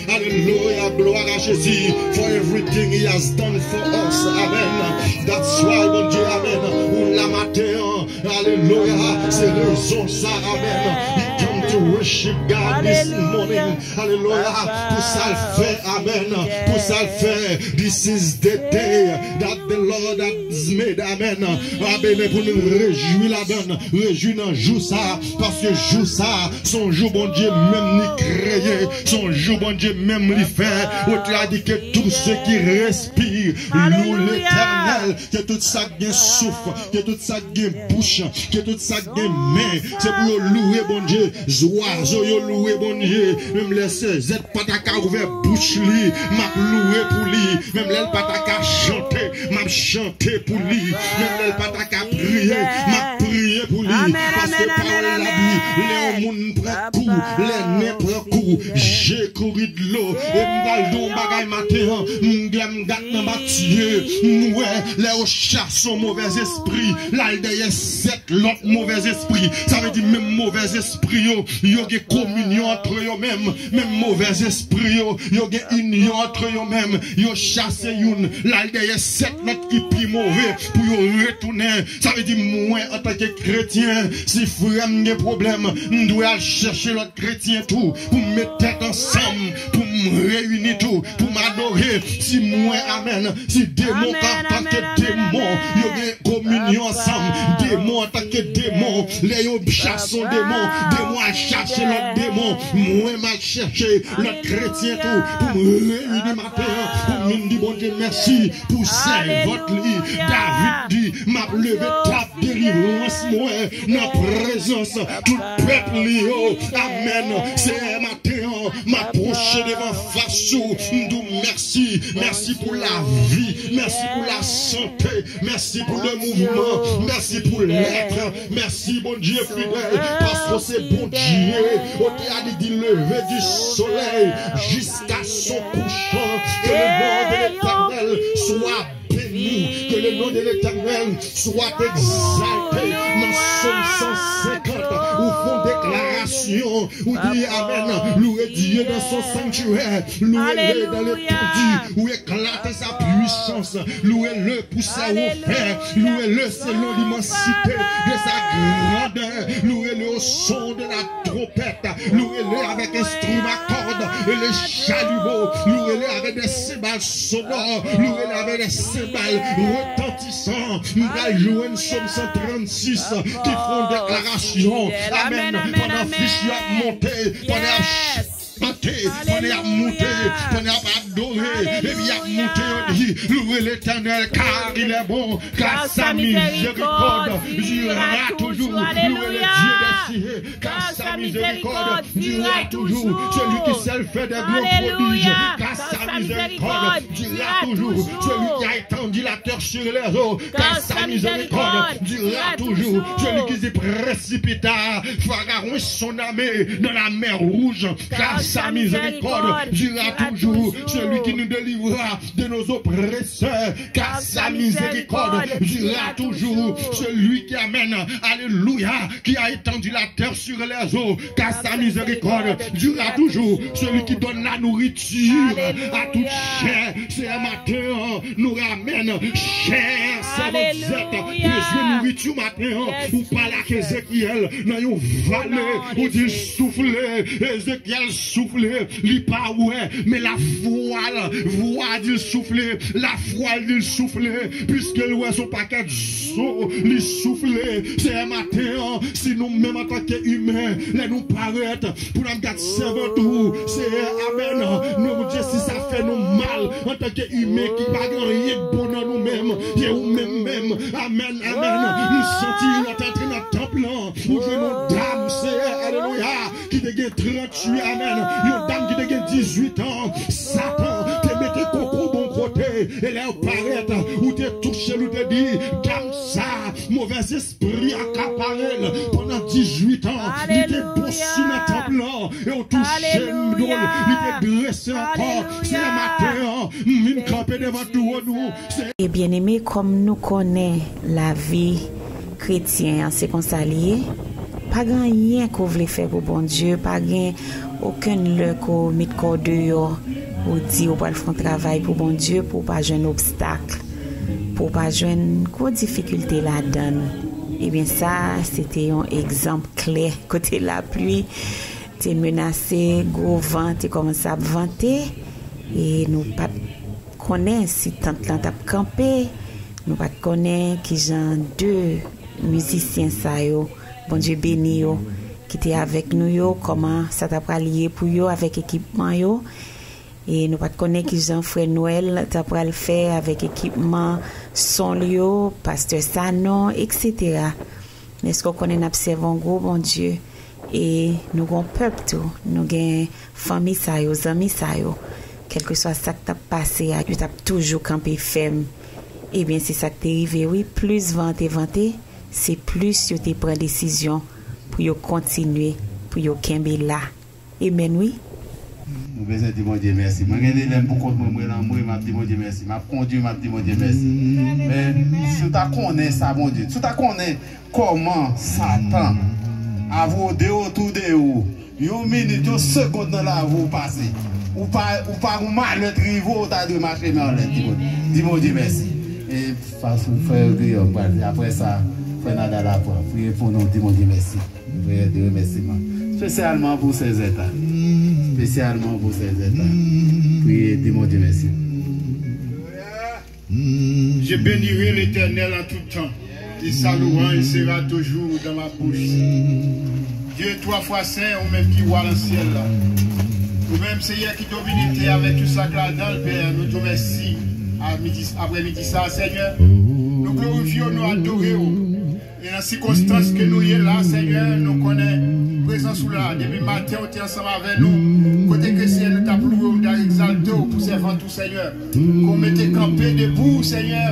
Alelouya, gloire à Jésus for everything he has done for us. Amen. That's why, Bondye, amen. Ou la maten an. Alelouya, se rezon sa, amen. We come to worship God this morning. Alelouya. Pou sa l fè, amen. Pou sa l fè. This is the day that the Lord has made. Amen. Amen. Pou nou rejwi ladan l, rejwi nan jou sa, paske jou sa, se yon jou Bondye menm li kreye, se yon jou Bondye menm li fè. Ou te a di que tout ce qui respire loue l'Éternel. Ke tout sa k gen souf, ke tout sa k gen bouch, ke tout sa k gen men, se pou yo louwe Bondye. Zwazo yo louwe Bondye. Menm lè se zèt pa ta ka ouvè bouch li, m ap louwe pou li. Menm lè l pa ta ka chante, m ap chante pou li. Menm lè l pa ta ka priye, m ap priye pou li. Paske pawòl la di, lè yon moun pran kou, lè nen pran kou, je kouri dlo. E m pral di w yon bagay maten an, m, lè m gat nan Matye, m wè lè yo chase yon movèz espri, l al dèyè sèt lòt movèz espri. Sa vle di menm movèz espri yo, yo gen kominyon antre yo menm. Menm movèz espri yo, yo gen inyon antre yo menm. Yo chase youn, l al dèyè sèt lòt ki pi move pou yo retounen. Sa vle di mwen, antanke kretyen, si frè m gen pwoblèm, m dwe al chèche lòt kretyen tou, pou m met tèt ansanm, pou m reyini tou, pou m adore. Si mwen, amèn, si demon ka atake demon, yo gen kominyon ansanm, demon atake demon, lè yo chase yon demon, demon al chache lòt demon, mwen m al chèche lòt kretyen tou, pou m reyini maten an, pou m vin di Bondye mèsi pou sèvant li. David di, m ap leve tab delivrans mwen nan prezans tout pèp li yo. Amèn. Seyè, maten an, m ap pwoche devan fas ou, m di w mèsi. Mèsi pou lavi, mèsi pou lasante, mèsi pou le mouvman, mèsi pou lèt. Mèsi, Bondye fidèl, paske se Bondye, ou te a di, di leve di solèy jiska son kouchan, Que le nom de l'Éternel soit béni. Que le nom de l'Éternel soit exalté. Nan Sòm san senkant, ou fè yon deklarasyon, ou di, amèn, louez Dieu dans son sanctuaire, louez-le dans l'étendue, ou eklate sa pwisans, louez-le pour ses hauts faits, louez-le selon l'immensité de sa grandeur, louez-le au son de la trompette, louez-le avec instrument à cordes et les chalumeaux, louez-le avec des cymbales sonores, louez-le avec des cymbales retentissantes. M pral jwenn Sòm san trannsis ki fè yon deklarasyon. Amèn. Pandan fich yo ap monte, pandan y ap chante, pandan y ap monte, pandan y ap adore, epi y ap monte, yo di, louez l'Éternel, car il est bon, car sa miséricorde durera toujours. Louez le Dieu des cieux, car sa miséricorde durera toujours. Celui qui sait faire des grands prodiges, car sa miséricorde durera toujours. Celui qui a étendu la terre sur les eaux, car sa miséricorde durera toujours. Celui qui dit, précipita Pharaon et son armée dans la mer Rouge, car sa miséricorde durera toujours. Celui qui nous délivra de nos oppresseurs, car sa miséricorde durera toujours. Celui qui amène, alléluia, qui a étendu la terre sur les eaux, car sa miséricorde durera toujours. Celui qui donne la nourriture à toute chair, se maten an, nou ramèn chè, sèvant zèt, bezwen nouriti maten an. Ou pale ak Ezekyèl nan yon vale, ou di l soufle, Ezekyèl soufle, li pa wè, men lafwa l, vwa di l soufle, lafwa l di l soufle, piske l wè se yon pakèt zo, li soufle. Se maten an, si nou menm antanke imen, lè nou parèt pou n ap gad sèvant ou, Seyè, amèn. Nou, Bondye, si sa fè nou mal antanke imen ki pa gen anyen k bon nan nou menm, se ou menm menm. Amèn, amèn. Nou santi lè w t antre nan tanp lan, ou jwenn yon dam, Seyè, alelouya, ki te gen tranntuit, amèn. Yon dam ki te gen dizuit an, Satan te mete koko bò yon kote, e lè yo parèt, ou te touche l, ou te di, dam sa, movèzespri akapare l pandan dizuit an, li te bò sou nan tanp lan, e w touche l, li te drese ankò. Se maten an, m vin kanpe devan twòn ou. E byeneme, kòm nou konnen lavi kretyen an, se konsa li ye. Pa gen anyen ke w vle fè pou Bondye, pa gen okenn lè ke w met kò w deyò, ou di ou pral fè yon travay pou Bondye, pou w pa jwenn obstak, pou w pa jwenn gwo difikilte ladan l. Ebyen, sa, se te yon egzanp klè kote lapli te menase, gwo van te kòmanse ap vante, e nou pa t konnen si tant lan t ap kanpe, nou pa t konnen kijan de mizisyen sa yo, Bondye beni yo, ki te avèk nou yo, kòman sa t ap pral ye pou yo avèk ekipman yo. E nou pa t konnen kijan frè Nwèl t ap pral fè avèk ekipman son l yo, pastè Sanon, etsetera. Men èske w konnen n ap sèvi yon gwo Bondye? E nou gen yon pèp tou, nou gen fanmi sa yo, zanmi sa yo. Kèlkeswa sa k t ap pase a, yo t ap toujou kanpe fèm. Ebyen, se sa k te rive, wi. Plis van an te vante, se plis yo te pran desizyon pou yo kontinye, pou yo kenbe la. Amèn, wi. Nou bezwen di Bondye mèsi. Mwen gen de lè m pou kont mwen, mwen lan mwen, m ap di Bondye mèsi. M ap kondui, m ap di Bondye mèsi. Men, si w ta konnen sa, Bondye, si w ta konnen kòman Satan ap wode otou de ou, yon minit, yon segond nan lavi w pase, ou pa, ou pa gon malè t rive w, ou ta dwe mache men anlè, di Bondye, di Bondye mèsi. E fason frè Guillaume pral di, apre sa, frè Nadal ap pran, priye pou nou, di Bondye mèsi. Priyè de remèsiman. Espesyalman pou sè Zèta. Espesyalman pou sè Zèta. Priye, di Bondye mèsi. Je bénirai l'Éternel en tout temps, et sa louange sera toujours dans ma bouche. Dieu trois fois saint, ou menm ki wa nan syèl la. Ou menm, Seyè, ki domine tè avèk tout sa k ladan l, Pè, nou di w mèsi. A midi, aprè midi sa, Senyè, nou glorifye w, nou adore w. E nan sikonstans ke nou ye la, Senyè, nou konnen prezans ou la. Depi maten, ou te ansanm avè nou. Kote ke, Senyè, nou t ap louwe w, nou t ap egzalte w pou sèvant ou, Senyè. Ke w mete kanpe debou, Senyè.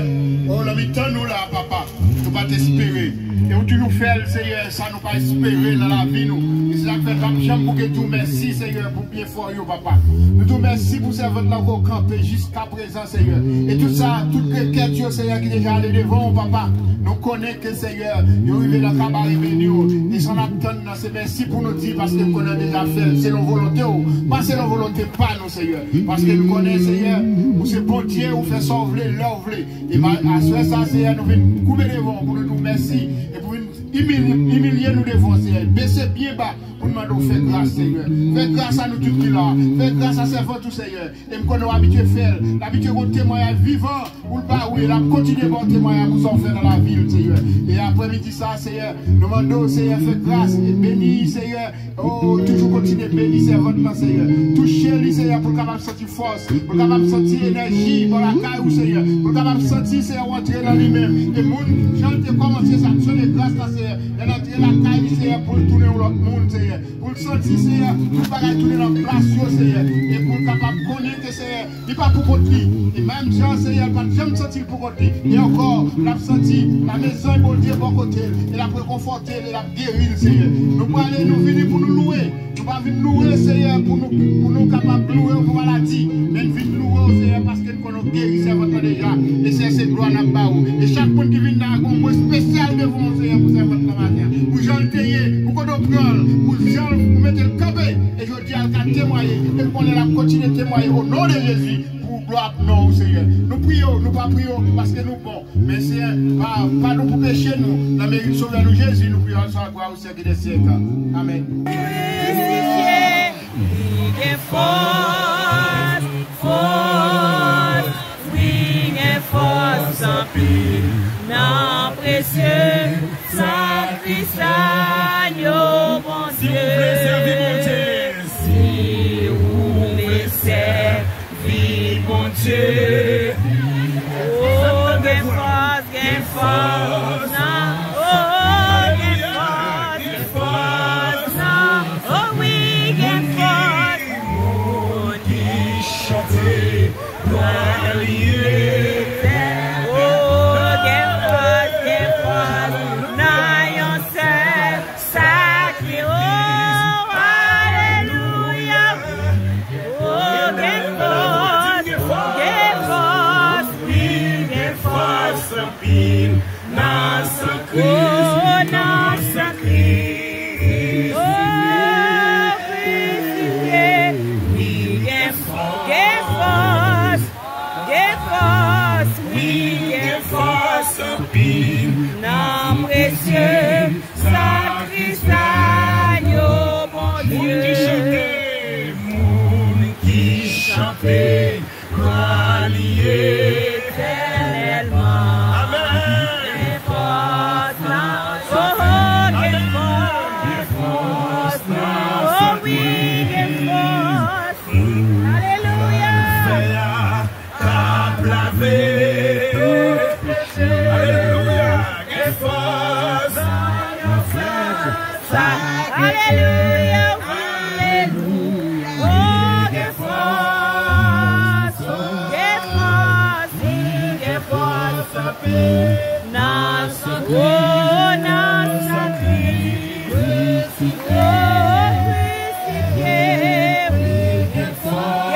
O, nan mitan nou la, papa. Nou pa t espere. E ou toujou fè l, Seyè, sa nou pa espere nan lavi nou. E se sa k fè n p ap janm bouke di w mèsi, Seyè, pou byenfè w yo, papa. Nou di w mèsi pou sèvant lan ke w kanpe jiska prezan, Seyè. E tout sa, tout rekèt yo, Seyè, ki deja ale devan w, papa. Nou konnen ke, Seyè, yo rive nan kabare beni w. E sa n ap tann nan, se mèsi pou nou di, paske n konnen w deja fè l selon volonte w, pa selon volonte pa nou, Seyè. Paske nou konnen, Seyè, ou se Bondye, ou fè sa w vle, lè w vle. E ma-, aswè sa, Seyè, nou vin koube devan w pou nou di w mèsi e pou vin imilye, imilye nou devan w, Seyè. Bese byen ba pou n mande w fè gras, Seyè. Fè gras a nou tout ki la. Fè gras a sèvant ou, Seyè. E m konnen w abitye fè l. L abitye gen yon temwayaj vivan pou l ba ou, e l ap kontinye ba w temwayaj pou sa w fè nan lavi l, Seyè. E aprèmidi sa, Seyè, nou mande w, Seyè, fè gras e beni, Seyè, Oh, toujou kontinye beni sèvant lan, Seyè. Touche li, Seyè, pou l kapab santi fòs, pou l kapab santi enèji bò lakay ou, Seyè. Pou l kapab santi, Seyè, w antre nan li menm. E moun, jan l te kòmanse sa aksyon de gras la, Seyè, lè l antre lakay li, Seyè, pou l tounen yon lòt moun, Seyè. Pou l santi, Seyè, tout bagay tounen nan plas yo, Seyè. E pou l kapab konnen ke, Seyè, li pa pou kont li. E menm jan, Seyè, l pa t janm santi l pou kont li. E ankò, l ap santi lamezanj Bondye bò kote l. E l ap rekonfòte l, e l ap geri l, Seyè. Nou prale, nou vini pou nou louwe. Nou pa vin louwe, Seyè, pou nou, pou nou kapab louwe w pou maladi. Men n vin louwe w, Seyè, paske n konnen w geri sèvant lan deja. E, Seyè, se glwa n ap ba ou. E chak moun ki vin la, gen yon mo espesyal devan w, Seyè, pou sèvant lan maten an. Pou jan l te ye, pou kote w pran l, pou jan l, ou mete l kanpe. E jodi a, l ka temwaye. E m konnen l ap kontinye temwaye o non de Jezi. Pou glwa ap non w, Seyè. Nou priye w, nou pa priye w paske nou bon. Men, Seyè, pa, padon pou peche nou. Nan merit Sovè nou, Jezi, nou priye w sa, glwa o syèk dè syèk. Amèn. Wi, gen fòs, fòs, wi, gen fòs anpil nan presye sakrifis agno Bondye. Si w vle sèvi Bondye, si w vle sèvi Bondye, oh, gen fòs, gen fòs nan, oh, gen fòs, gen fòs nan, oh, wi, gen fòs. Moun ki chante, glwa li ye. Oh, gen fòs, gen fòs nan yon sèl sakri, oh, alelouya. Oh, gen fòs, gen fòs, wi, gen fòs anpil nan san Kris. Oh, nan san Kris. Oh, krisifye, wi, gen fòs, gen fòs, wi, gen fòs anpil nan presye sakrifis agno Bondye. Moun ki chante, moun ki chante, glwa li etènèlman. Amèn. Gen fòs nan, oh, oh, gen fòs. Gen fòs nan, oh, wi, gen fòs. Alelouya. K ap lave tout peche. Alelouya. Gen fòs. Alelouya. Alelouya. Oh, gen fòs. Gen fòs. Gen fòs anpil nan san Kris. Oh, nan san Kris. Oh, krisifye. Gen fòs,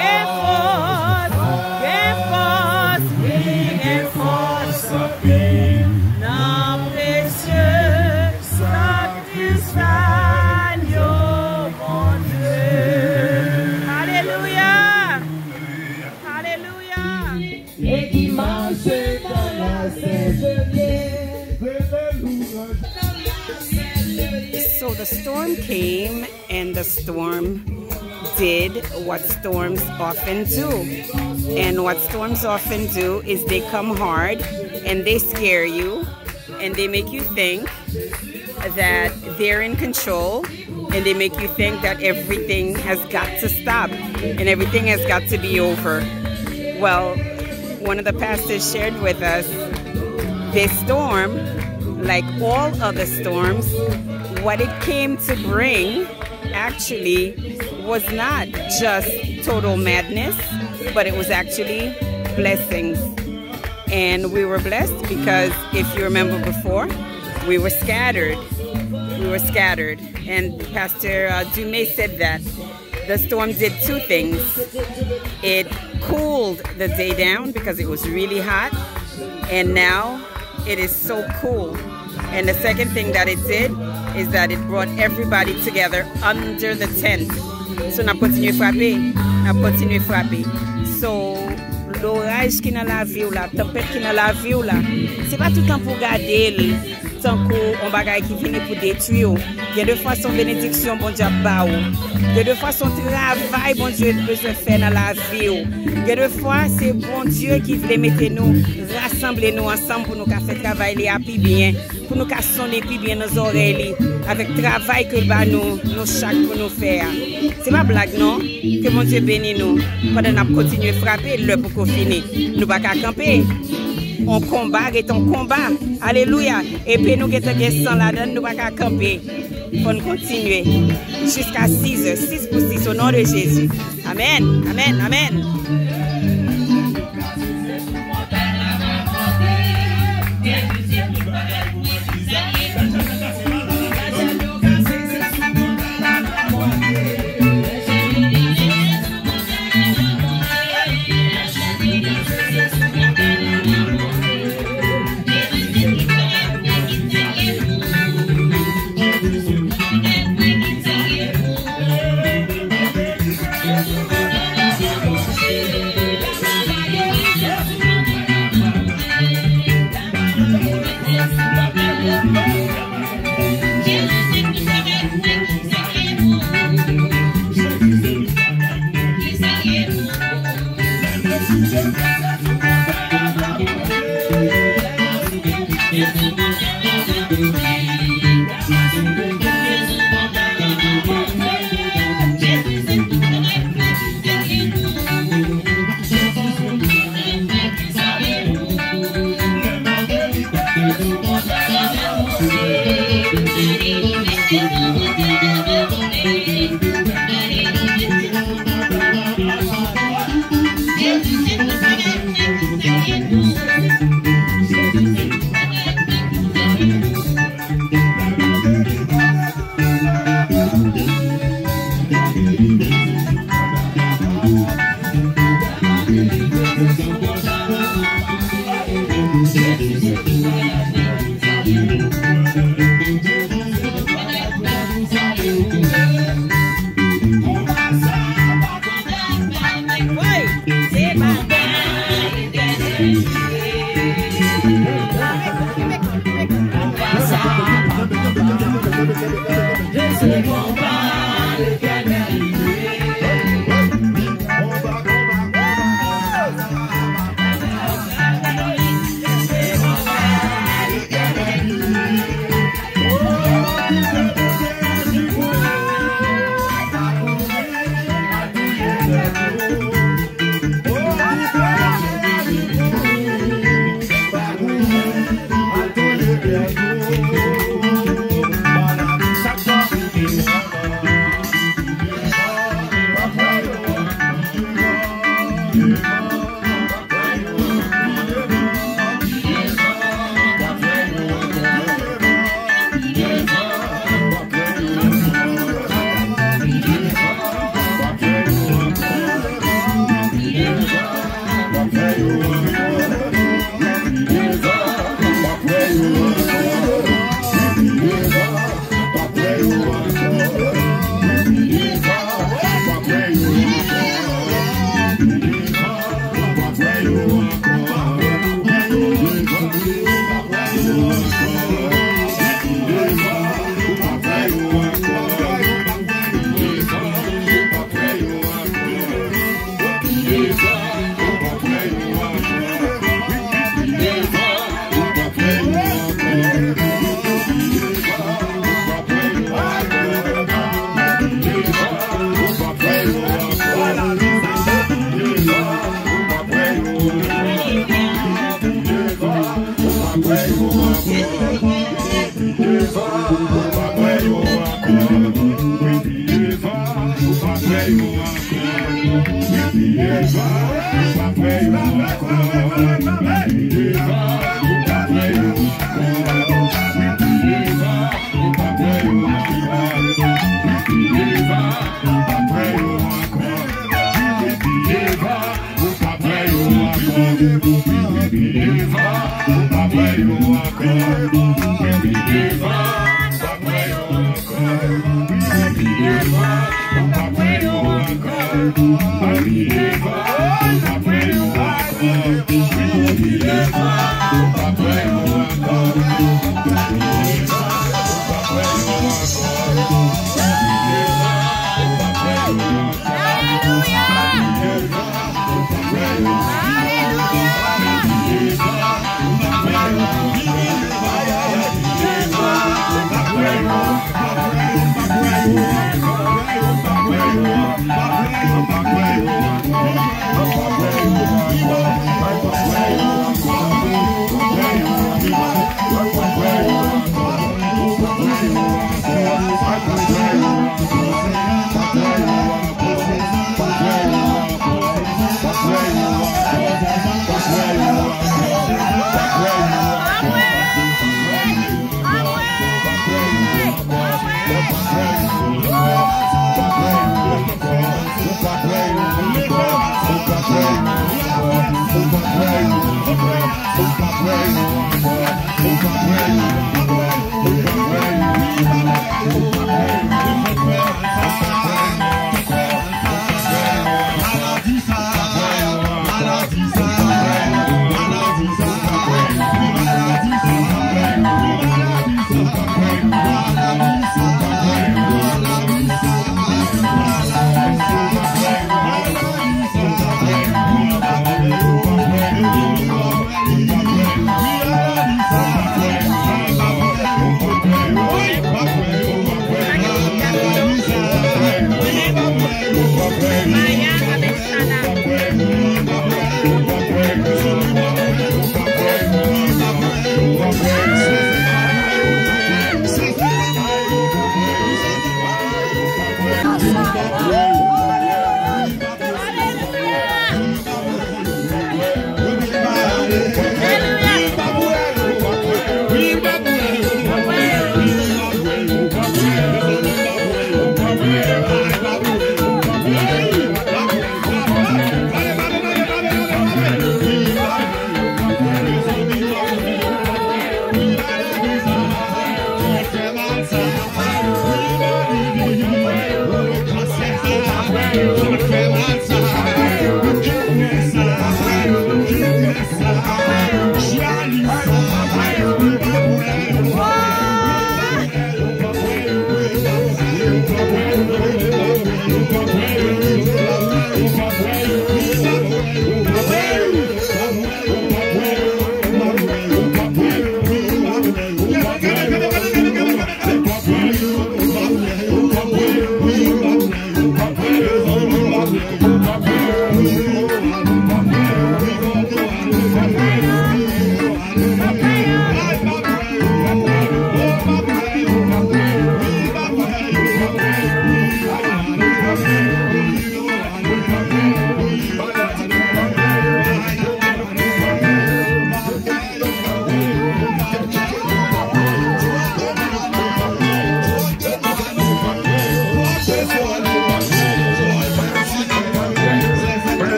gen fòs, wi, gen fòs anpil nan presye sakrifis agno Bondye. Alelouya! Alelouya! E ki mache nan la sentete. So the storm came and the storm did what storms often do. And what storms often do is they come hard and they scare you and they make you think that they're in control and they make you think that everything has got to stop and everything has got to be over. Well, one of the pastors shared with us this storm, like all other storms, what it came to bring actually was not just total madness, but it was actually blessings. And we were blessed because if you remember before, We were scattered. We were scattered. And Pastor uh, Dume said that the storm did two things. It cooled the day down because it was really hot. And now it is so cool. And the second thing that it did is that it brought everybody together under the tent. So n ap kontinye frape, n ap kontinye frape. So, loraj ki nan lavi w la, tanpèt ki nan lavi w la, se pa tout tan pou w gade l tankou yon bagay ki vini pou detwi w. Gen de fwa se yon benediksyon Bondye ap ba ou. Gen de fwa se yon travay Bondye bezwen fè nan lavi w. Gen de fwa se Bondye ki vle mete nou, rasanble nou ansanm pou nou ka fè travay li a pi byen, pou nou ka sonnen pi byen nan zòrèy li, avèk travay ke l ba nou, nou chak pou nou fè a. Se pa blag non. Ke Bondye beni nou pandan n ap kontinye frape, lè poko fini. Nou pa ka kanpe. On konba ret on konba. Alelouya. Epi nou gentan gen san ladan, nou pa ka kanpe. Fò n kontinye. Jiska sis è, sis pou sis, o non de Jezi. Amèn, amèn, amèn.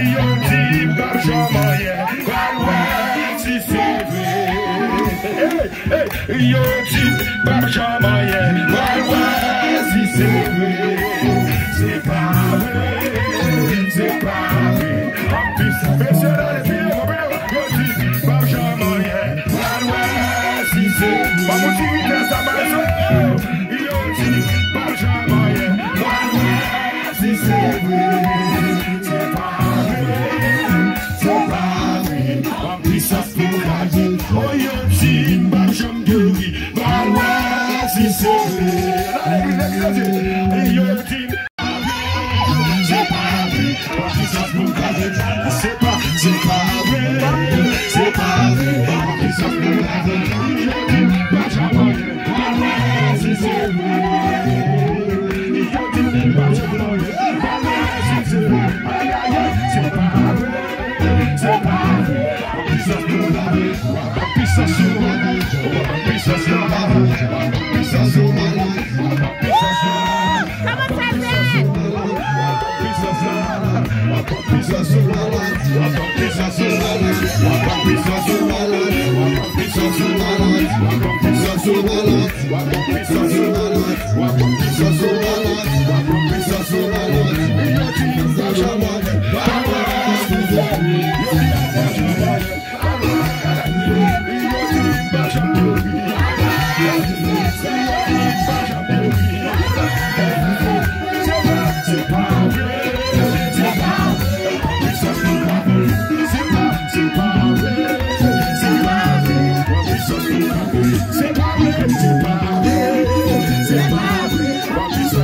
Yo di m p ap janm anyen, pral wè si se vre. Hey, hey, yo di m p ap janm anyen, pral wè si se vre. Se pa vre, se pa vre. Anplis, mesye, dale, piye, yo di m p ap janm anyen, pral wè si se. Ban m yon ti vitès sa, bay sa. Yo di m p ap janm anyen, pral wè si se vre. Se pa vre, se pa vre. An pisans pou gade. O, yo di m p ap janm geri, pral wè si se vre. Yo di m se pa vre, an pisans pou gade. Se pa, se pa vre, se pa vre, an pisans pou gade. Yo di m p ap janm anyen, pral wè si se vre.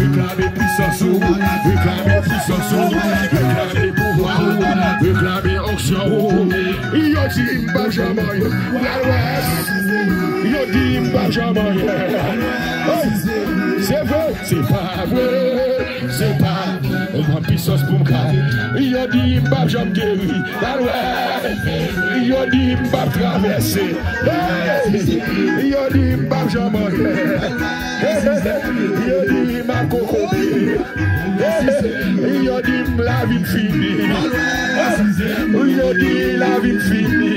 Reklame pwisans ou, reklame pwisans ou, reklame pouvwa ou, reklame onksyon ou. Yo di m p ap janm anyen. Pral wè. Yo di m p ap janm anyen. Hey, se vre, se pa vre, se pa. Mwen pwisans pou m ka. Yo di m p ap janm geri. Pral wè. Yo di m p ap travèse. Hey! Yo di m p ap janm anyen. Yo di m ap kokobe. Yo di m lavi m fini. Yo di lavi m fini.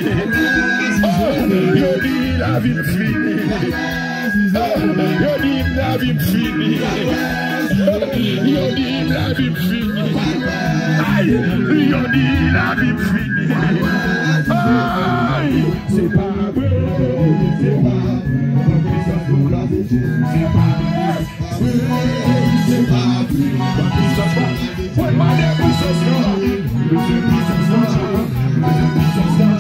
Oh, yo di lavi m fini. Oh, yo di m lavi m fini. Yo di m lavi m fini. Ay, yo di lavi m fini. Ay, se pa vre. Se pa vre. Se pa vre. Se pa vre. Mwen mande pwisans lan. Mwen mande pwisans lan. Mwen mande pwisans lan.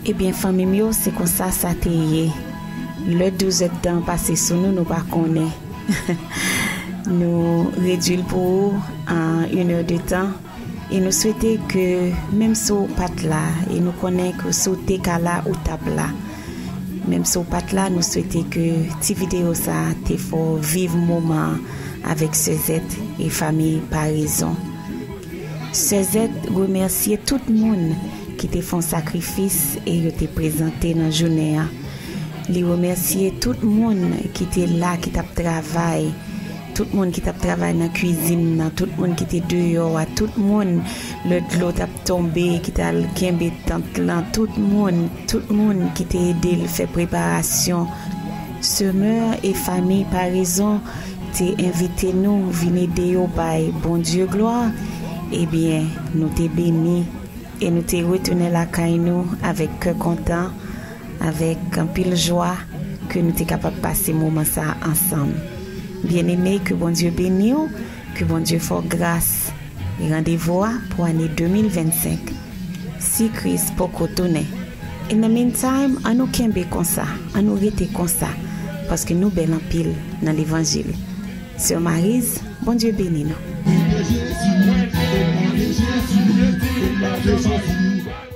Ebyen, fanmi m yo, se konsa sa te ye. Lè douzèdtan pase sou nou, nou pa konnen. Nou redwi l pou ou an inè de tan. E nou swete ke menm si w pa t la, e nou konnen ke si w te ka la, ou t ap la. Menm si w pa t la, nou swete ke ti videyo sa a te fè w viv moman an avèk Sè Zèt e fanmi Parezon. Sè Zèt remèsye tout moun ki te fè yon sakrifis e yo te prezante nan jounen an. Li remèsye tout moun ki te la, ki t ap travay, tout moun ki t ap travay nan kwizin nan, tout moun ki te deyò a, tout moun lè dlo t ap tonbe, ki t al kenbe tant lan, tout moun, tout moun ki te ede l fè preparasyon. Semè e fanmi Parezon te envite nou vin ede yo bay Bondye glwa. Ebyen, nou te beni e nou te retounen lakay nou avèk kè kontan, avèk anpil jwa ke nou te kapab pase moman sa a ansanm. Byeneme, ke Bondye beni w, ke Bondye fè w gras. E randevou a pou ane de mil vennsenk, si Kris poko tounen. In the meantime, ann nou kenbe konsa, ann nou rete konsa, paske nou bèl anpil nan levanjil. Sè Mariz, Bondye beni nou. Priye Jezi, priye Jezi, priye Jezi.